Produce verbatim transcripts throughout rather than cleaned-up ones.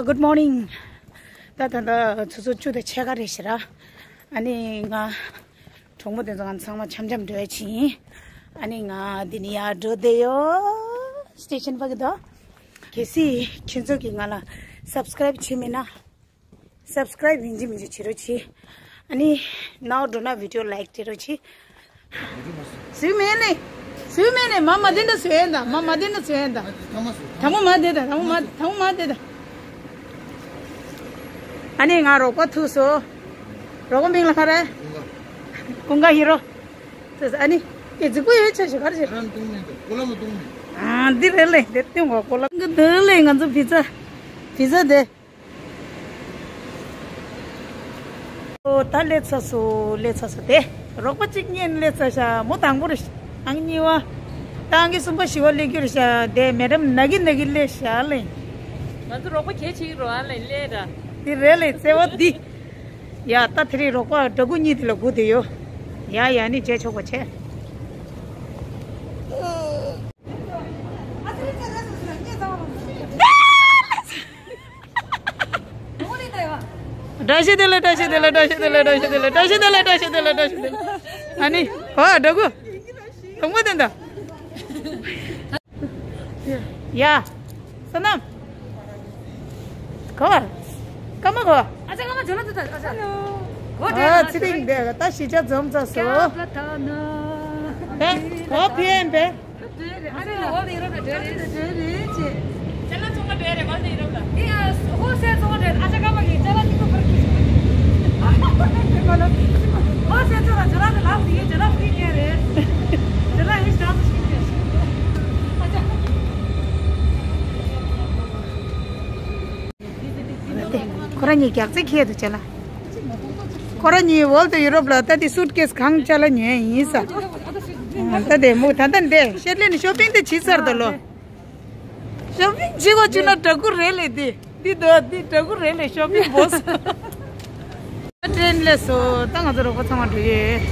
Good morning. ད་ད་ད་ཆུ་ཚོད་བཅུ་དང་ཕྱེད་ཀ་རེད་ཤག་ར། ཨ་ནི་ང་གྲོགས་མོ་དེ་ཚོ་ང་ཚང་མ་འཆམ་འཆམ་འགྲོ་ཡ་ཕྱིན། ཨ་ནི་ང་འདི་ནས་ཡར་འགྲོ་བསྡད་ཡོད། སི་ཊེ་ཤན་ཕ་གི་དོ། གལ་སྲིད་ཁྱེད་ཚོ་གིས་ང་ལ་སབ་སི་ཀ་རའིབ་བྱས་མེད་ན། སབ་སི་ཀ་རའིབ་ཡིན་གཅིག་མིན་གཅིག་བྱེད་རོགས་གྱིས། ཨ་ནི་ནའོ་འགྲོ་ན་བི་ཌི་ཡོ་ལའིག་སྤྲད་རོགས་གྱིས། སུས་མེད་ནས། སུས་མེད་ནས་མ་མ་དེ་འདྲ་བཟོས་ཡིན་ད། མ་མ་དེ་འདྲ་བཟོས་ཡིན་ད། དང་པོ་མ་དེ་ད། དང་པོ་མ་དང་པོ་མ་དེ་ད། ཨ་ནི་ང་རོགས་པ་ཐུག་སོང་། རོགས་པ་མིང་ལ་ག་རེ། ཀུན་དགའ་ཧི་རོ། ཨ་ནི་དེ་རྫིག་པོ་ཡོད་ཆ་ཞིག་ག་རེ་བྱེད། ཁོ་རང་བཏུང་མེད་འདུག་ཀོ་ལ་མ་བཏུང་མེད། ཨ་འདི་རེད་ལེ། དེ་བཏུང་གོ་ཀོ་ལ། འདི་རེད་ལེ། ང་ཚོ་བི་ཛ། བི་ཛ་དེ། ཨོ་ད་སླེབས་ཚར་སོང་། སླེབས་ཚར་སོང་། དེ་རོགས་པ་གཅིག་རྙེད་སླེབས་ཚར་ཤག་མོ་དང་པོ་རེད། ཨང་གཉིས་པ། ད་ཨང་གི་གསུམ་པ་བཞི་པ་སླེབས་རྒྱུ་རེད་ཤག་དེ་མེ་ཌམ་ནག་གི་ནག་གི་སླེབས་ཤག་ལེ། ང་ཚོ་རོགས་པ་གལ་ཆེ་གི་རོ་ཨ་ལེ་སླེབས་ར། དེ་རེད་ལེ། བརྩེ་བ་འདི། ཡ་ད་དེ་རིང་རོགས་པ་འདྲ་སྐུ་གཉིས་དེ་ལ་སྒུག་བསྡད་ཡོད། ཡ་ཡ་ནི་མཇལ་ཆོག་པ་བྱས། བཀྲ་ཤིས་བདེ་ལེགས། བཀྲ་ཤིས་བདེ་ལེགས། བཀྲ་ཤིས་བདེ་ལེགས། བཀྲ་ཤིས་བདེ་ལེགས། བཀྲ་ཤིས་བདེ་ལེགས། བཀྲ་ཤིས་བདེ་ལེགས། ཨ་ནི་ཨོ་འདྲ་སྐུ། དང་པོ་དེ་འདྲ། ཡ། བསོད་ནམས། གོ་བ། སྐར་མ་གོ་བ། ཨ་ཅག་སྐར་མ་འཇོ་ན་དུ་ད་ཨ་ཅག་ཨ་ཚེ་རིང་འདས་ད་ཤི་ཆ་འཛོམས་ཚར་སོང་། ད་གོ་བ་ཕི་ཨེམ་པས། ཁོ་རང་གཉིས་རྒྱག་རྩེ་ཁྱེར་དུ་བྱས་ལ། ཁོ་རང་གཉིས་ཝོལ་དུ་ཡུ་རོབ་ལ་ད་དེ་སུཊ་ཀེས་གང་ཅག་ལ་ཉོས་ཡིན་ས། ད་དེ་མུ་ད་ལྟ་འདྲེ་ཤེད་ལེན་ཤོ་པིང་དེ་བྱེད་ཚར་ད་ལོ། ཤོ་པིང་བྱེད་གོ་བྱུང་ན་དྲག་པོ་རེད་ལེ་དེ། འདི་འདྲ་འདི་དྲག་པོ་རེད་ལེ་ཤོ་པིང་བོ་ས། ཊེན་སླེབས་སོང་། ད་ང་ཚོ་རོགས་པ་ཚང་མ་འགྲོ་གི་ཡོད།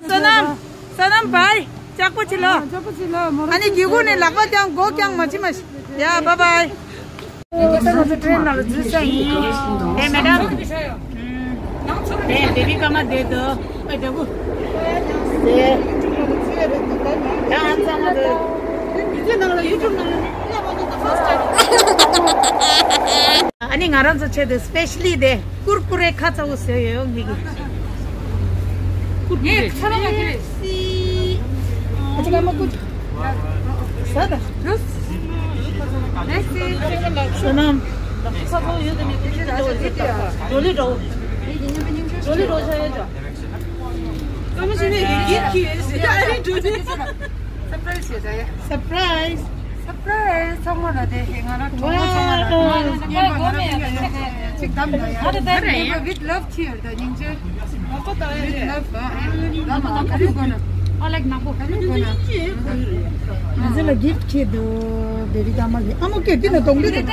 བསོད་ནམས། བསོད་ནམས་བྷའི། ལྕགས་པོ་ཆེ་ལོ། ལྕགས་པོ་ཆེ་ལོ། ཨ་ནི་སྒེའུ་ཁུང་ནས་ལག་པ་བརྐྱང་མགོ་བརྐྱང་མ་བྱེད་མ་བྱེད། ཡ་བྷའི་བྷའི། ད་ང་ཚོ་ཊེན་ནང་ལ་འཛུལ་ས་ཡིན། ཨེ་མེ་ཌམ། དེ་བེ་བི་ཀ་མ་དེ་དོ། ཨེ་འདྲ་པོ། དེ། ཡང་ཨ་ཚང་མ་དེ། ཨ་ནི་ང་རང་ཚོ་ཆེད་དུ་སི་པེ་ཤ་ལི་དེ་ཀུར་ཀུ་རེ་ཁ་ཚ་བོ་བཟོས་ཡོད་ངེད་ཀྱི། ཀུར་ཀུ་རེ། ཨ་ཅག་ཨ་མ་ཀུར། ཟ་ད། བསོད་ནམས། ཇོ་ལི་འགྲོ། ཇོ་ལི་འགྲོ་ཆ་ཡོད་ཅོ། ཀ་མ་ཞིག་ནས་ཡིན་གྱི་ཡོད་ཟེར། ཨ་རི་འགྲོ་ནས། སར་པ་རའི་སི་ཡོད་ད་ཡ། སར་པ་རའི་སི། སར་པ་རའི་སི་ཚང་མ་ལ་དེ་ཧེ་ང་རང་གྲོགས་མོ་ཚང་མ་ལ་དེ་ང་རང་ཚོ་ཡིན་པ་ང་རང་ཕ་གི་ཡ་ཅིག་གདམ་ད་ཡ། ང་དེ་ད་རེད། With love cheer ད་སྙིང་རྗེ། ང་ཚོ་ད་ཡ་རེད། With love ཨ་ལ་ནག་པོ། ཨ་ལ་ནག་པོ། ཨ་ལ་ནག་པོ། ང་ཚོ་ལ་གིཕ་ཁྱེར་འདུག་བེ་བི་ཀ་མ་གི་ཨ་མོ་སྐད་འདི་ན་གདོང་འདྲེ་འདུག་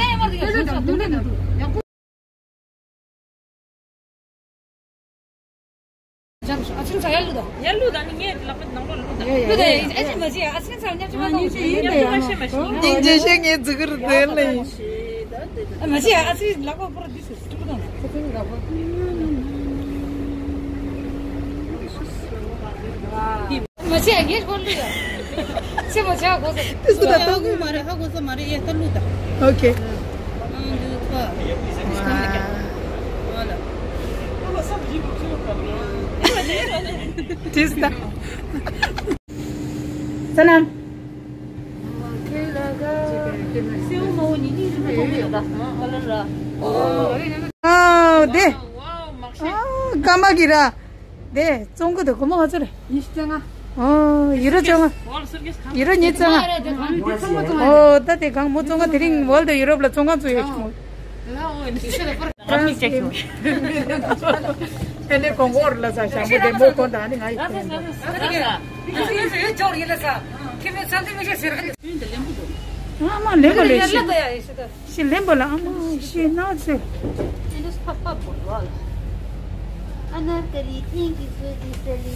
ཨ་ཚིག་ཚ་ཡར་ལུ་ད། ཡར་ལུ་ད་ནི་ངས་ལག་པ་ནང་ལོགས་ལུ་ད། ཡ་ཡ་ལུ་ད་ཡ། ཨེ་ཅི་མ་ཅི་ཡ། ཨ་ཚིག་ཚ་ཉག་ཅི་མ་ནང་ལུ་ད། ཡ་ཡ་ལུ་ད་ཤེས་མ་ཤེས། སྙིང་རྗེ་ཤེས། ངས་ཟིག་གི་རུ་དེ་ལ་ཡིན། མ་ཅི་ཡ། ཨ་ཚིག་ལག་པ་པོ་ར་འདི་སུ་སུ་ཀུ་དང་། མ་བྱས་ངས་ཁོ་ལུས་ཡ། ཚེ་མ་བྱས་གོ་ས། དེ་སུ་ད་ལྟ་གི་མ་རེད། ཧ་གོ་ས་མ་རེད། ཡ་ད་ལུས་ད། ཨོ་ཁེ། ཨང་དུ་ཐོ། ཨ་ལ། ཏིས་ད། བསོད་ནམས། ཨོ་དེ། ཨོ་སྐར་མ་གི་ར། དེ་བཙོང་གི་འདུག་སྒོར་མོ་ག་ཚོད་རེད། ཉི་ཤུ་རྩ་ལྔ། ཨོ་ཡུ་རོ་བཅོ་ལྔ། ཡུ་རོ་ཉི་ཤུ་རྩ་ལྔ། ཨོ་ད་དེ་གང་མོ་བཙོང་ཁང་དེ་རིང་ཝོལ་དུ་ཡུ་རོབ་ལ་བཙོང་ཁང་བཙུགས་ཡོད་ཤག་མོ། ཨ་ནི་གོང་འོག་ལ་ས་ཞང་པོ་དེ་མོ་གོ་ད་ནི་ང་ཡི་ཨ་མ་ལེན་པ་ལས་ཤི། ཤི་ལེན་པ་ལ་ཨ་མ་ཤི་ན་ཚེ། ཨ་ན་ཀ་ལི་ཐེང་ཀི་སོ་ཏི་སེ་ལི།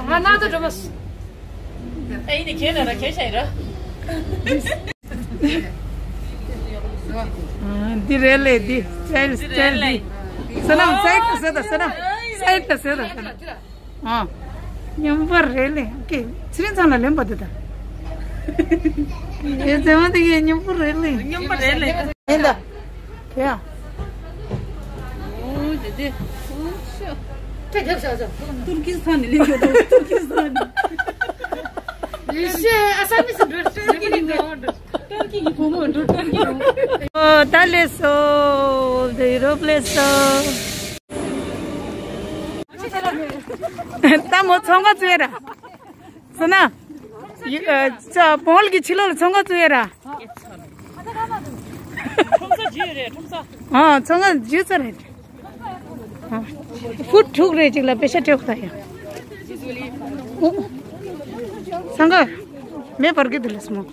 ང་ན་ད་འགྲོ་མ། ཨེ་ཡིན་ནི་ཁྱེད་ན་ར་ཁྱེད་ཤ་ཡིན་ར། འདི་རེད་ལེ་འདི། སི་ཊལ་སི་ཊལ་འདི། བསོད་ནམས་སའིཌ་ལ་བཟོས་དང་བསོད་ནམས་སའིཌ་ལ་བཟོས་དང་བསོད་ནམས། ཨ། སྙོམས་པོ་རེད་ལེ། ཀེ་ཚེ་རིང་ཚང་ལ་ལེན་པ་དེ་ད། ཨེ་ཚེ་མ་དེ་གའི་སྙོམས་པོ་རེད་ལེ། སྙོམས་པོ་རེད་ལེ། ཡིན་ད། དེ་ཡ། ཨོ་དེ་དེ། ཨོ་ཤོ། ཏུར་ཀི་སི་ཐན་ནས་ལེན་ཡོད་དོ། ཏུར་ཀི་སི་ཐན་ནས། ཡེ་ཤེ་ཨ་ས་མི་སི་འགྲོ། ཏུར་ཀི་ནས་འགྲོ། ཏུར་ཀི་གི་བུ་མོ་འགྲོ། ཏུར་ཀི་བུ་མོ། ཨོ་ད་ལེ་སོ། ད་ཡུ་རོབ་ལེ་སོ། ད་མོ་ཚོང་ཁང་བཙུགས་ཡ་ར། སོ་ན། ཡི་ཨ། ཙ་མོལ་གྱི་ཕྱི་ལོགས་ལ་ཚོང་ཁང་བཙུགས་ཡ་ར། ཁྲོམ་ས་བརྒྱུད་རེད། ཁྲོམ་ས། ཨ་ཚོང་ཁང་བརྒྱུད་ས་རེད། ཨ་ཕུ་དྲུག་རེད་ཅིག་ལ་པེ་ཤ་སྤྲད་ད་ཡ། ཨོ། སང་ག་མེ་བར་གི་དུ་ལ་སྨོ།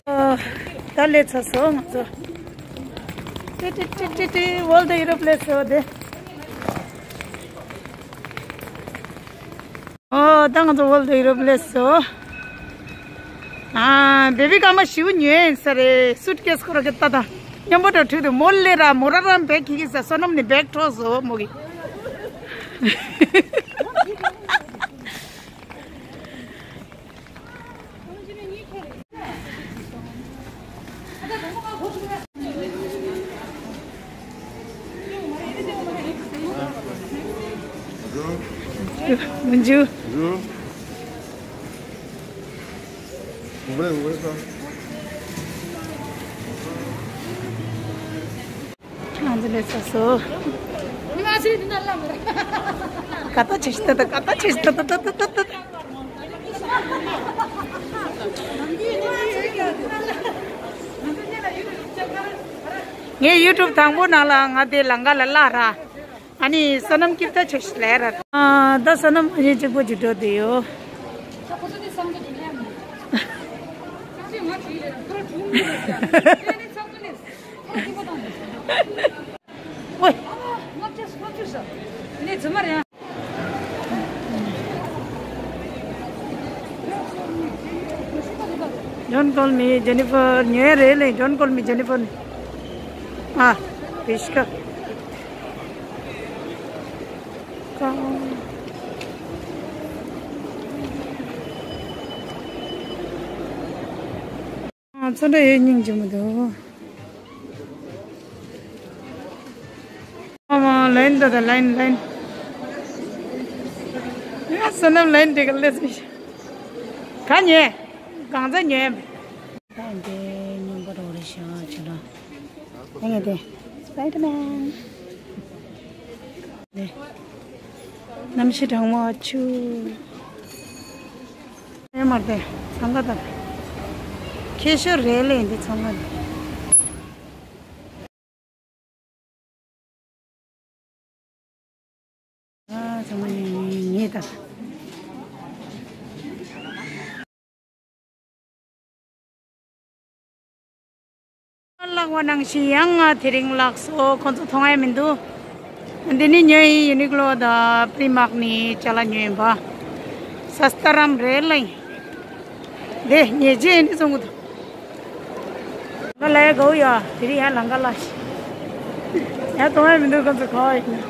ཨ། ད་ལས་ཚར་སོང་ང་ཚོ། ཏི་ཏི་ཏི་ཏི་ཏི། ཝོལ་ཌི་ཡུ་རོབ་ལས་སོ་དེ། ཨོ་ད་ང་ཚོ་ཝོལ་ཌི་ཡུ་རོབ་ལས་སོ། ཨ། བེ་བི་སྐར་མ་བཞི་བོ་ཉོས་ཡིན་ས་རེད། སུཊ་ཀེ་སི་ཁོ་ར་གི་ལྟ་དང་། སྙོམས་པོ་འགྲོ་ཁྲིད་དུ་མོ་ལེ་ར་མོ་ར་རམ་བེག་གི་གི་ས་བསོད་ནམས་ནི་བེག་འཕྲོག་སོ་མོ་གི། མཇུ། ང་ཚོ་ལས་ཚ་སོ། ཀ་ཏ་ཆེ་ཤི་ཏ་ཏ། ཀ་ཏ་ཆེ་ཤི་ཏ་ཏ་ཏ་ཏ་ཏ། ངའི་ཡུ་ཊུབ་དང་པོ་ནང་ལ་ང་དེ་ལང་ཀ་ལ་བརླག་ར། ཨ་ནི་བསོད་ནམས་སྐྱིད་ཐ་ཆེ་ཤི་ལས་ར། ཨ་ད་བསོད་ནམས་ཨ་ནི་གཅིག་པོ་ཅིག་འགྲོ་དུ་ཡོད། ཨོའི། Don't call me Jennifer. ཉོས་རེད་ལེ། Don't call me Jennifer. ཨ། བིཤ་ཀ། ཚོན་ཁྲ་ཡོད་སྙིང་རྗེ་མོ་འདུག་ཨ་མ་ལན་ད་ད་ལན་ལན། ཡ་བསོད་ནམས་ལན་འགྲིག་ག་ལེ་སི། ག་ཉེ། གང་ཚ་ཉེ། ད་འདི་སྙིང་པོ་རོ་རེ་ཤ་ཆུ་ལ། ཨ་ངས་དེ། སྤའི་ཌར་མན། དེ། གནམ་གཤིས་གྲང་མོ་ཨ་ཆུ། ཨེ་མར་དེ། ཚང་ག་དང་། ཁྱེད་ཤོར་རེད་ལེ་འདི་ཚང་ག་དང་། ཨ་ཚང་མ་ཉེ་ཉེ་དང་། ལག་པ་ནང་བཞིན་ཡང་ང་དེ་རིང་ལགས་སོ། ཁོང་ཚོ་མཐོང་ཡ་མི་འདུག་འདི་ནི་ཉོས་ཡིན། ཡུ་ནི་ཀློ་དང་པི་རི་མར་ཀ་ནས་ཅ་ལག་ཉོས་ཡིན་པ། སས་ཏ་རམ་རེད་ལེ། དེ་ཉེ་རྗེས་ནི་བཙོང་གི་འདུག་ང་ལ་ཡ་གའུ་ཡ་དེ་རིང་ཡ་ལང་ཀ་ལ་ཤི། ཡ་གཏོང་ཡ་མི་འདུག་ཁོང་ཚོ་ག་བ་ཡིན།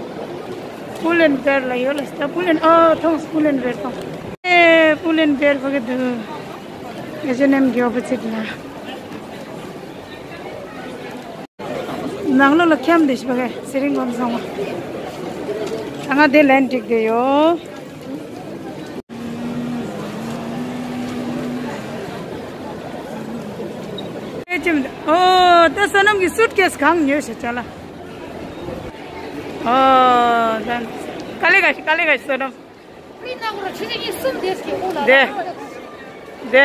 པུ་ལེན་བེར་ལ་ཡོད་ལ་ཤི། ད་པུ་ལེན་ཨ་ཐོངས། པུ་ལེན་བེར་ཐོངས། ཨེ་པུ་ལེན་བེར་ཕ་གི་འདུག་ཨེ་ཤི་ཨེན་ཨེམ་གི་ཨོ་པོ་ཟིཊ་ལ། ནང་ལོགས་ལ་ཁྱམས་དེ་ཤི་བ་ག་ཚེ་རིང་སྒོམ་སོང་བ། ད་ང་དེ་ལན་འགྲིག་དེ་ཡོད། ཨེ་ཅིམ། ཨོ་ད་བསོད་ནམས་ཀྱི་སུཊ་ཀེ་སི་གང་ཉོས་ཤག་ཅ་ལག་ཨོ་ད་དཀའ་ལས་ཁག་ཤི། དཀའ་ལས་ཁག་ཤི་བསོད་ནམས། དེ། དེ།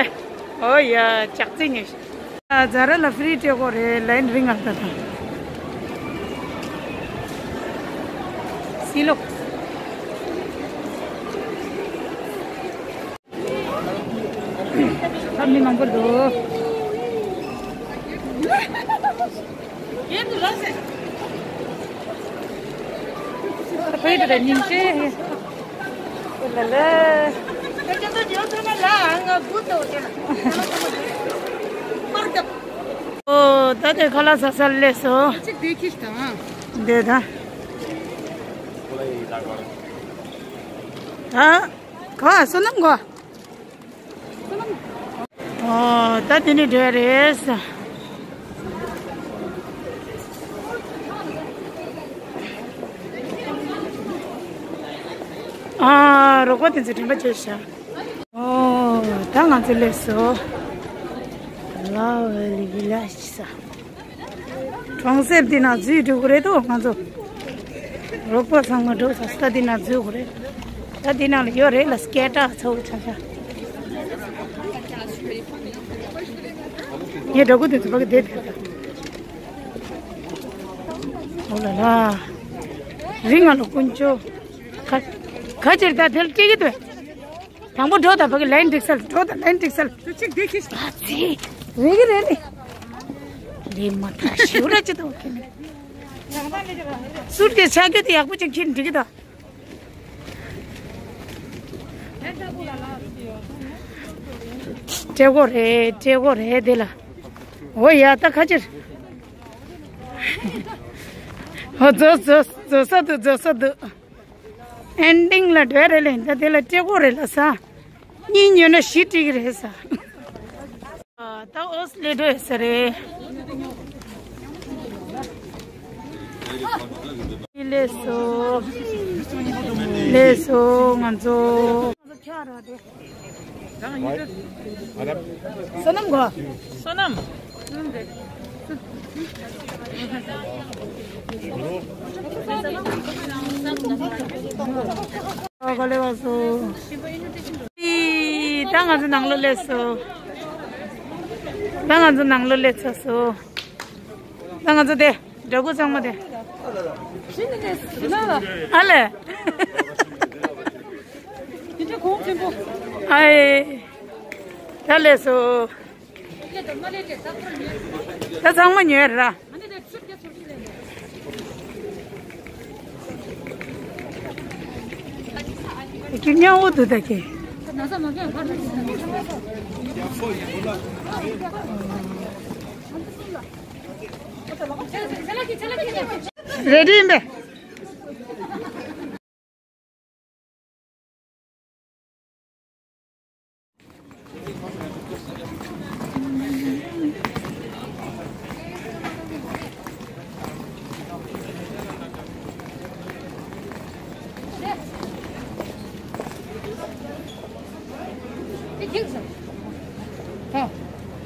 ཨོ་ཡ་ཅག་ཙེ་ཉོས་ཤག་ཛ་ར་ལ་ཧྥི་རི་སྤྲད་དགོས་རེད། ལན་རིང་ང་ད་ད། སི་ལོ། ད་མི་མང་པོ་འདུག་ཕ་ཡུལ་དུ་ར་སྙིང་རྗེ། ལ་ལ། ཨོ། ད་དེ་ཁ་ལག་ཟ་ས་སླེབས་སོང་། འདི་ད། ད། ག་བསོད་ནམས་གོ། ཨོ། ད་དེ་ནས་འགྲོ་ཡ་རེད། ཨ། རོགས་པ་དེ་ཚོས་དྲན་པ་བརྗེད་ཤག་ཨོ། ད་ང་ཚོ་སླེབས་སོང་། ལའོ་ཝེ་ལི་བི་ལེ་ཇི་ཟེར། གྲོང་གསེབ་འདི་ནང་འཛུལ་འགྲོ་གི་རེད་དོ། ང་ཚོ་རོགས་པ་ཚང་མ་འགྲོ་ས་ས་འདི་ནང་འཛུལ་དགོས་རེད། ད་འདི་ནང་ལ་ཡོད་རེད་ལ། སྐད་གྲགས་ཚ་བོ་ཆགས་ཤག་ངས་འགྲོ་གི་འདུག་ཚོ་ཕ་གི་བསྡད་བསྡད། ཨོ་ལ་ལ། རི་ང་ལ་དཀོན་མཆོག་ཁ་ཁ་ཅིག་ད་དེར་སྐྱེ་གི་འདུག་དང་པོ་འགྲོ་དང་ཕ་གི་ལན་འགྲིག་སལ། འགྲོ་དང་ལན་འགྲིག་སལ། ཁྱོད་ཅིག་བསྡད་ཤིག་ཨ་ཙི། རེད་གི་རེད་ནི། ལས་མ་ཐག་ཞུ་ར་ཅི་དང་ཁྱེད་ནི། སུར་གི་ཆ་རྒྱུ་དེ་ཡག་པོ་ཅིག་ཁྱེར་འགྲིག་གི་དང་། སྤྲད་གོ་རེད། སྤྲད་གོ་རེད་དེ་ལ། འོ་ཡ་ད་ཁ་ཅིར། འོ་རྫོ་རྫོ་རྫོ་ས་འདུག་རྫོ་ས་འདུག་ཨེན་ཌིང་ལ་འགྲོ་རེད་ལེ། ད་དེ་ལ་སྤྲད་གོ་རེད་ལ་ས། གཉིས་ཉོས་ན་བཞི་སྤྲད་ཀྱི་རེད་ས། ད་ཨོ་སི་ལེ་འགྲོ་ཡོད་ས་རེད། ལེ་སོ། ལེ་སོ་ང་ཚོ། བསོད་ནམས་གོ། བསོད་ནམས། ག་ལེ་བ་སོ། ད་ང་ཚོ་ནང་ལོགས་སླེབས་སོང་། ད་ང་ཚོ་ནང་ལོགས་སླེབས་ཚར་སོང་། ད་ང་ཚོ་དེ་འདྲ་སྐུ་ཚང་མ་དེ། ཨ་ལེ། ཨའི། ད་སླེབས་སོང་། ད་ཚང་མ་ཉོས་ར། ཁྱི་མྱང་བོ་འདུག་ད་ཁྱི། རེ་ཌི་ཡིན་པས།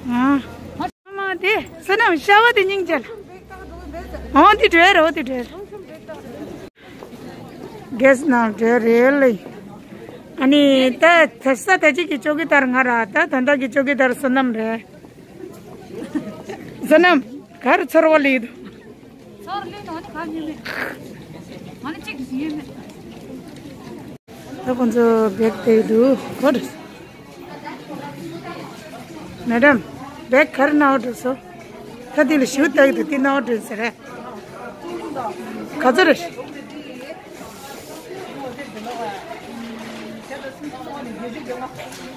ཨ། ཨ་མ་དེ་བསོད་ནམས་ཤ་བ་དེ་སྙིང་རྗེ་ལ། འོ་དེ་བྲོས་རེད། འོ་དེ་བྲོས་རེད། གེ་སི་ནང་འགྲོ་རེད་ལེ། ཨ་ནི་ད་ད་ས་ད་ཅིག་གི་ཅོ་ཀི་དར་ང་ར། ད་ད་ལྟ་གི་ཅོ་ཀི་དར་བསོད་ནམས་རེད། བསོད་ནམས་ག་རེ་ཚོར་བ་སླེབས་འདུག་ཚོར་སླེབས་འདུག་ཨ་ནི་ག་ཉན་མེད། ཨ་ནི་གཅིག་གིས་ཉན་མེད། ད་ཁོང་ཚོ་བེག་དེ་འདུག་གོ། མེ་ཌམ། བེག་ག་རེ་ནང་འགྲོ་སོང་། ད་དེ་ལ་ཞུ་ལྟ་གི་འདུག་དེ་ནང་འགྲོ་ཟེར་རེད། ག་ཚོད་རེད།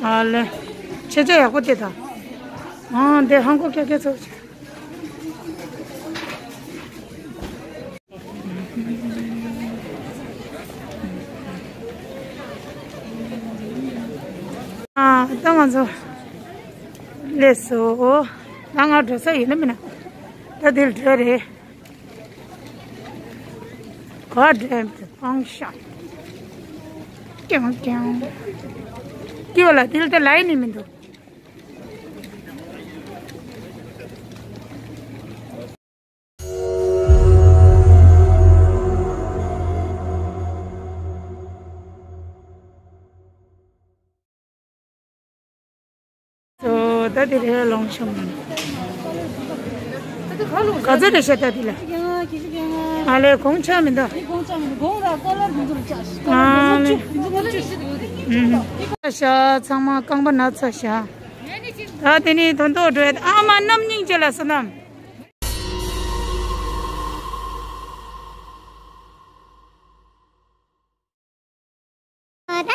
ཨ་ལེ། ཆེ་ཆེ་ཡག་པོ་དེ་དང་། ཨ་འདི་ཧང་གོ་ཀྱ་ཀྱ་ཚོ། ཨ་ད་ང་ཚོ་སླེབས་སོང་། ད་ང་འགྲོ་ས་ཡིན་ན་མིན་ན། ད་འདིར་འགྲོ་རེད། ག་འགྲོ་ཡིན་ཕང་ཤ། ཀྱང་ཀྱང་། ཀྱི་བ་ལ་འདིར་ད་ལ་ཡིན་ནི་མི་འདུག་ད་དེ་རེད་ལོང་ཤོམ། ག་ཚོད་རེད་ཤག་ད་དེ་ལ། ཨ་ལེ་གོང་ཆག་མི་འདུག་ཨ་ལེ། ཤ་ཚང་མ་རྐང་པ་ན་ཚ་ཤག་ད་དེ་ནི་དོན་ཐོག་འགྲོ་ཡ། ཨ་མ་གནམ་སྙིང་རྗེ་ལ་བསོད་ནམས།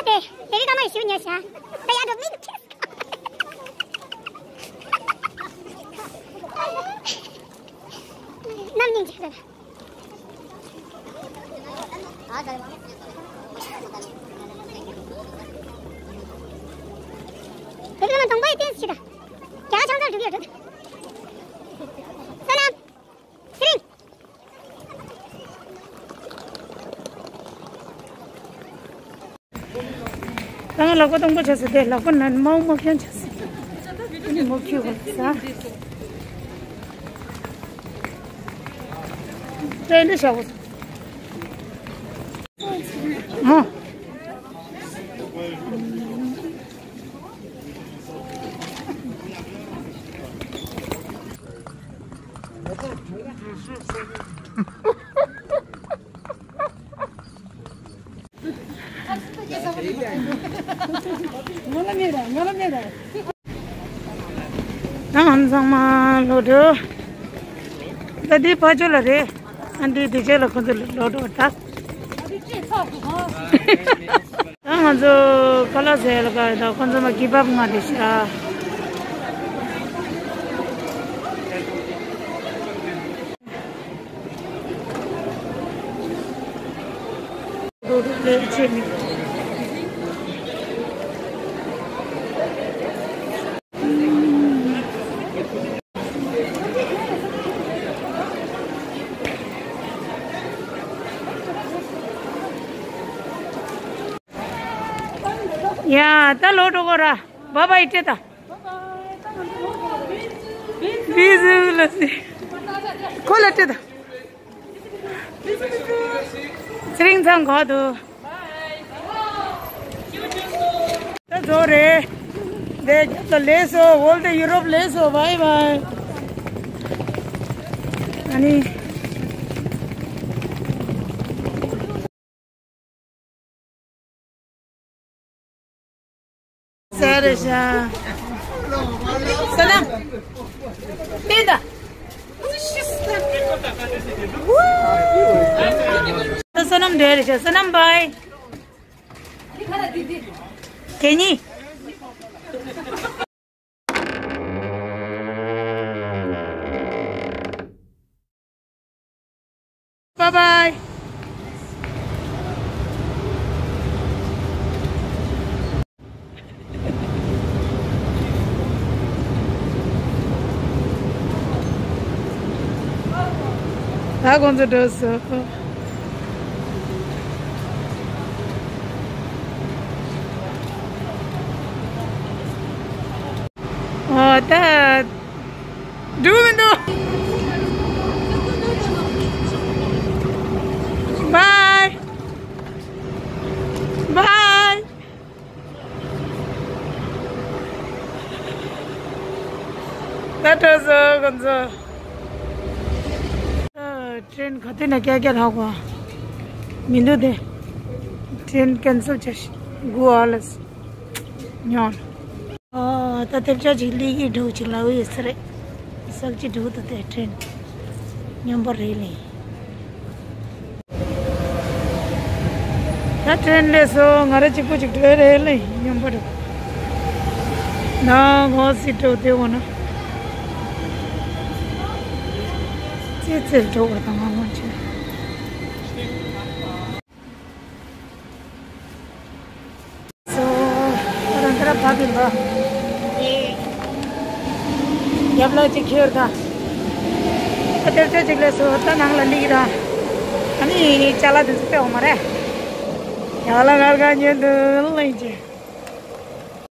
དེ་དེ་རིང་ཀ་མ་ཞུ་ཉེ་ཤ། ད་ཡ་འགྲོ་མི་འདུག་ཁྱེད། ནམ་སྙིང་རྗེ་རེད། དེ་རིང་ལ་དང་པོ་ཡི་ཏེན་སི་ཆི་ད། རྒྱ་ཆང་ཚར་འགྲུབ་ཡོད་འགྲོ། ས་ལམ། ཚེ་རིང་། ད་ང་ལག་པ་སྟོང་པ་བྱ་ཟེར་ཏེ་ལག་པ་ན་མའུ་མ་ཁྱོན་བྱ་ཟེར། ཨ་ནི་མོ་ཁྱུ་གོ་ལ་ས། ཏྲེན་ཏྲེ་ཤ་བོ། མོ། ང་ལ་མེད་ར། ང་ལ་མེད་ར། ད་ང་ཚང་མ་ལོ་འགྲོ། ད་འདི་ཕ་ཇོ་ལ་རེད། ཨ་འདི་འདི་ཅག་ལ་ཁོ་ཚོ་ལོ་འགྲོ་ད། ད་ང་ཚོ་ཁ་ལག་ཟས་ལ་ག་ད་ཁོ་ཚོ་མ་གི་བབ་ང་དེ་ཤ། ཡ་ད་ལོ་འགྲོ་གོ་ར། བ་བ་ཡི་སྤྲད་ད། བི་ཟུ་ལ་སི། ཁོ་ལ་སྤྲད་ད། ཚེ་རིང་ཚང་གོ་དུ། ད་ཚོ་རེད། དེ་རྒྱབ་ལ་ལས་སོ། ཝོལ་ཏེ་ཡུ་རོབ་ལས་སོ། བའི་བའི། ཨ་ནི། ས་རེད་ཤག་ས་ལམ། ཏེ་ད། ས་ལམ་འདྲ་རེད་ཤག་ས་ལམ་བའི། གད་སྙིགས། Bye bye. ད་ཁོང་ཚོ་འགྲོ་སོང་། ཨོ་ད། འགྲོ་མི་འདུག Bye. Bye. ད་འགྲོ་སོང་ཁོང་ཚོ། ཨ། ཏྲེན་ག་དུས་ནས་བསྐྱལ་བསྐྱལ་ཧ་གོ་མི་འདུག་སྟེ། ཏྲེན་ཀེན་སེལ་བྱས་ཤག་དགུ་ཨ་ལས་ཉོ། ཨ། ད་ཐེབས་ཆག་ཅིག་ལི་གི་འགྲོ་ཅིག་ལ་འོས་ས་རེད། སལ་ཅི་འགྲོ་ད་དེ་ཏྲེན་མཉམ་པོ་རེད་ལེ། ད་ཏྲེན་ལས་སོ་ང་ར་གཅིག་པོ་ཅིག་འགྲོ་རེད་ལེ་མཉམ་པོ་རེད། ན་ངོ་སི་འགྲོ་དེ་འོ་ན། ཙེ་ཙེ་འགྲོ་བ་དང་ང་ངོ་ཆེ། སོ། ཁོ་རང་ཁ་ར་བབས་ཡིན་པ། རྒྱབ་ལ་ཅིག་ཁྱེར་དང་། ཨ་དེར་ཚོད་ཅིག་ལས་སོ་ད་ནང་ལ་ལིག་ར། ཨ་ནི་ཅ་ལག་དེ་ཚོ་སྤེལ་འོང་མ་རེད། ཡག་ལ་ངར་ག་ཉན་དུ་ལེན་ཅིག